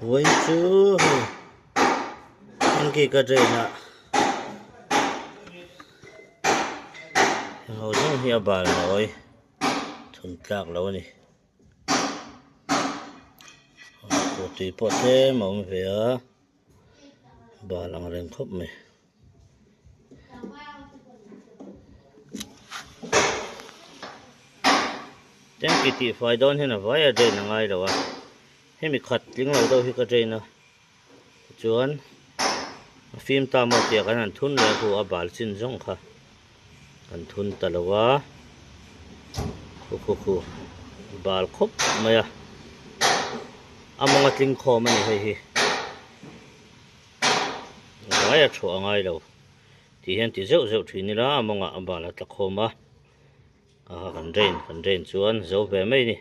Vawiin chu hei tanki ka drain a engho zawng hi a bal nawi thun tlak lo a ni tui pawh tlem a awm ve a bal ang reng khawp mai. Tanki tih fai dawn hian a vai a drain a ngai lo a hemi khat tling lo deuh hi ka drain a tichuan a fim ta maw tih ah kan han thun leh a hnu a bal chin zawng kha kan thun ta lo a khu khu khu bal khawp mai a a mawng a tling khawm a ni hei hi. Vai a thuah a ngai lo tih hian ti zeuh zeuh thin ila a mawngah a bal a tla khawm a aha kan drain kan drain chuan zo ve mai a ni.